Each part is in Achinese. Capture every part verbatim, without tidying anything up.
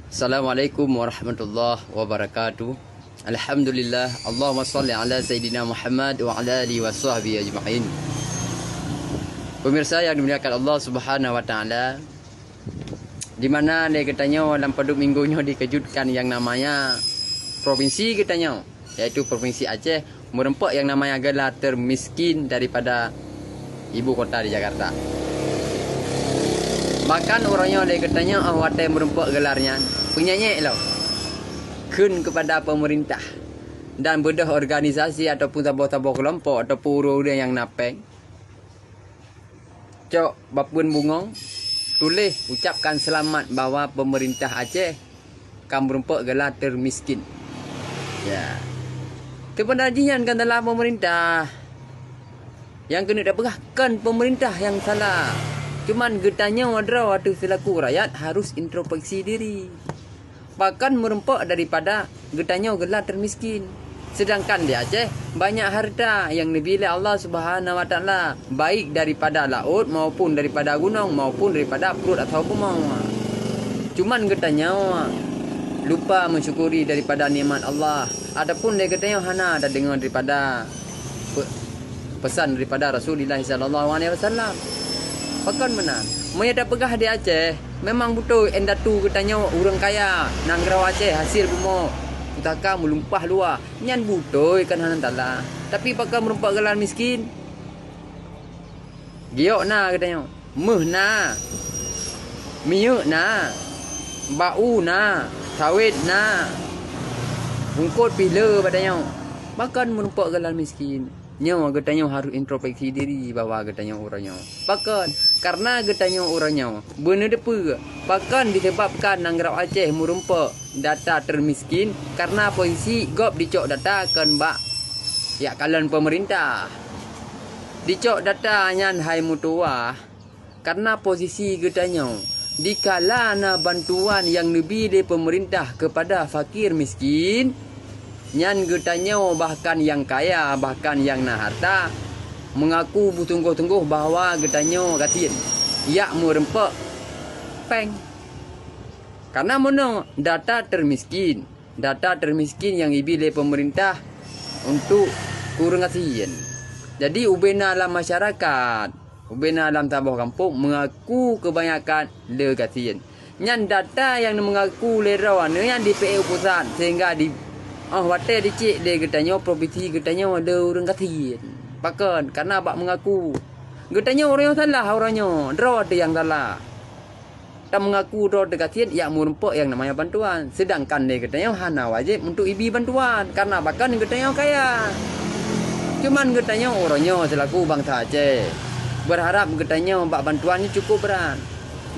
Assalamualaikum warahmatullahi wabarakatuh. Alhamdulillah, Allahumma salli ala Sayyidina Muhammad wa ala alihi wa sahbihi ajma'in. Pemirsa yang dimuliakan Allah Subhanahu wa Ta'ala, di mana lé geutanyoe lam padub minggu nyoe dikeujutkan yang namanya provinsi geutanyoe, yaitu Provinsi Aceh, meureumpok yang namanya geula termiskin daripada ibu kota di Jakarta. Bahkan uroe nyoe lé geutanyoe óh watée meureumpok geula nyan, peunyanyek lom kheun kepada pemerintah dan beudôh organisasi ataupun saboh-saboh keulompok ataupun ureuëng-ureuëng nyang na péng, cok bapeuen bungong, tuléh ucapkan seulamat bahwa pemerintah Aceh ka meureumpok geula termiskin. Ya. Teupeuna jih nyan kan salah pemerintah. Nyang keuneuk tapeugah kon pemerintah nyang salah. Cuman geutanyoe droe ateueh seulaku rakyat harus introspeksi diri. Pakon meureumpok daripada geutanyoe geula termiskin. Sedangkan di Aceh banyak harta nyang neubi lé Allah Subhanahu wa Ta'ala, baik daripada laôt maupun daripada gunong maupun daripada pruet atawa bumoe. Cuman geutanyoe lupa mensyukuri daripada nikmat Allah, ataupun lé geutanyoe hana tadeungoe daripada pe-, pesan daripada Rasulullah sallallahu alaihi wasallam. Pakon meunan? Meunyoe tapeugah di Aceh, memang beutôi indatu geutanyoe ureuëng kaya, nanggroe Aceh hasil bumoe pusaka meulumpah luwa. Nyan beutôi kan hana salah. Tapi pakon meureumpok geula miskin? Giok na geutanyoe, méuh na, minyeuk na, bak u na, sawét na, eungkot pih le bak tanyoe. Pakon meureumpok geula miskin? Nyoe geutanyoe harôh introspeksi diri bahwa geutanyoe uroe nyoe. Pakon? Kareuna geutanyoe uroe nyoe beuneuteupeue pakon disebabkan nanggroe Aceh meureumpok data termiskin, kareuna posisi gob dicok data kon bak yak kalon pemerintah. Dicok data nyan hai meutuwah, kareuna posisi geutanyoe dikala na bantuan nyang neubi lé pemerintah keupada fakir miskin, nyan geutanyoe bahkan nyang kaya, bahkan nyang na harta, meungaku beutunggoh-tunggoh bahwa geutanyoe gasien, yak meureumpok péng. Kareuna meunoe data termiskin, data termiskin nyang ibi lé pemerintah untuk ureuëng gasien. Jadi ubena lam masyarakat, ubena lam saboh gampông meungaku keubanyakan le gasien. Nyan data nyang meungaku lé droe nyan dipeuék u pusat sehingga di, óh watée dicék lé geutanyoe provinsi geutanyoe le ureuëng gasien. Pakon? Kareuna bak meungaku. Geutanyoe ureuëng nyang salah uroe nyoe, droe teuh nyang salah. Tameungaku droe teuh gasien yak meureumpok nyang namanya bantuan, seudangkan lé geutanyoe hana wajéb untuk ibi bantuan kareuna pakon geutanyoe kaya. Cuman geutanyoe uroe nyoe seulaku bansa Aceh beurharab geutanyoe bak bantuan nyoe cukup brat.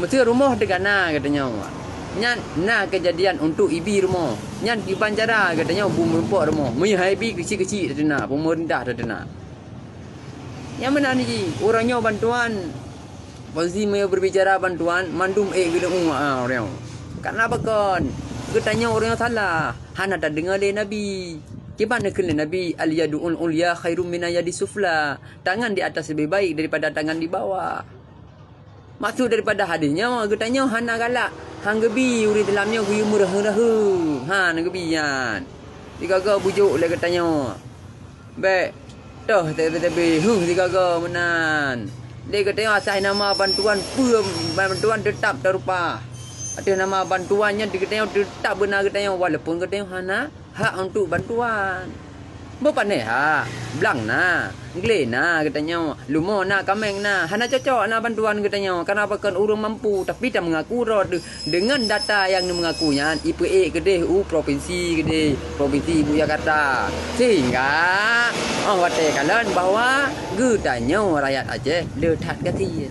Meuseu rumoh teuh ka na geutanyoe, nyan na keujadian untuk ibi rumoh, nyan kiban cara geutanyoe bu meureumpok rumoh meunyoe han ibi keuchik-keuchik teuh na, pemerintah teuh na. Nyang meunan jih uroe nyoe bantuan. Posisi meunyoe berbicara bantuan, mandum ék geuleumu a uroe nyoe. Kareuna pakon? Geutanyoe uroe nyoe salah, hana tadeungoe lé Nabi. Kiban neukheun lé Nabi, "Al-yadul ulya khairum mina yadi sufla." Tangan di atas lebih baik daripada tangan di bawah. Maksud daripada hadis nyoe, geutanyoe hana galak, han geubi ureuëng dalam nyoe geuyue meureuheu-reuheu. Han geubi nyan. Sigoe-goe bujok lé geutanyoe. Bék toh tebe-tebe, huh, sigoe-goe meunan. Lé geutanyoe asai nama bantuan peue, bantuan teutab tarupa. Ateueh nama bantuan nyan geutanyoe teutab beuna geutanyoe walaupun geutanyoe hana hak untuk bantuan. Beupané hak, blang na, glé na geutanyoe, lumoe na, kaméng na, hana cocok na bantuan geutanyoe, kareuna pakon ureuëng mampu, tapi tameungaku droe teuh. Deungon data nyang neumeungaku nyan ipeuék keudeh u provinsi keudeh, provinsi ibu Jakarta. Sehingga óh watée kalon bahwa geutanyoe rakyat Aceh le that gasien.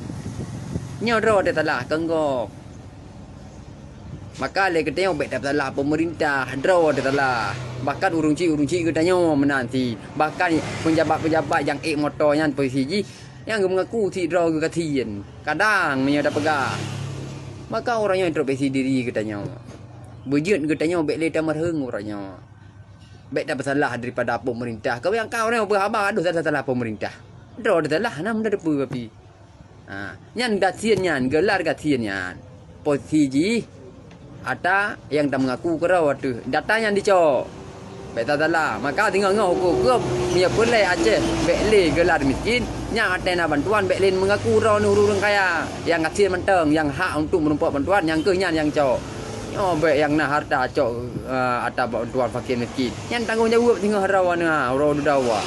Nyoe droe teuh salah keu gob. Maka lé geutanyoe bék tapeusalah pemerintah, droe teuh salah. Bahkan ureuëng chik-ureuëng chik geutanyoe meunan cit. Bahkan peunjabat-peunjabat nyang ék moto nyan posisi jih nyang geumeungaku cit droe geugasien. Kadang meunyoe tapeugah, maka uroe nyoe introspeksi diri geutanyoe. Beujeuet geutanyoe bék lé tameurheueng uroe nyoe. Bék tapeusalah daripada pemerintah. Keu nyang ka uroe nyoe peuhaba adoh salah-salah pemerintah. Droe teuh salah, na meunan teupeue api. Ha, nyan gasien nyan, geular gasien nyan. Posisi jih ata nyang tameungaku keudroe ateueh data nyan dicok. Bék tasalah. Maka singoh-ngoh uku keuh meunyoe peureulée Aceh bék lé geulat miskin, nyang até na bantuan bék lé meungaku droeneuh ureuëng kaya. Nyang gasien mantong, nyang hak untuk meurumpok bantuan, nyang keuh nyan nyang cok. Nyoe bék nyang na harta cok, eh, ata bantuan fakir miskin. Nyan tanggong jaweueb singoh droeneuh, uroe dudoe.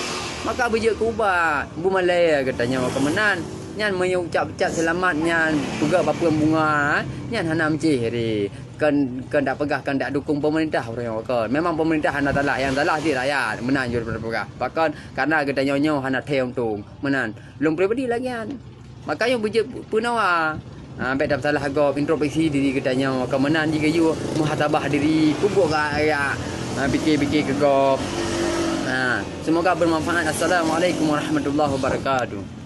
Maka beujeuet keu ubat, beumalée geutanyoe keu meunan. Nyan meunyoe ucab-ucab seulamat nyan peugah bapeueng bunga, nyan hana meucéh deh. Keu, keu dak peugah, keu dak dukung pemerintah ureuëng nyoe kon. Memang pemerintah hana salah, nyang salah cit rakyat. Meunan jeuet peugah. Pakon? Karena geutanyoe nyoe hana thèe untông. Meunan. Lôn pribadi lagée nyan. Maka nyoe beujeuet peunawa. Ha, bék tasalah gob, introspeksi diri geutanyoe. Keu meunan jih geuyue muhasabah diri, peubuet keu rakyat. Ha, pikir-pikir keu gob. Ha, semoga bermanfaat. Assalamualaikum warahmatullahi wabarakatuh.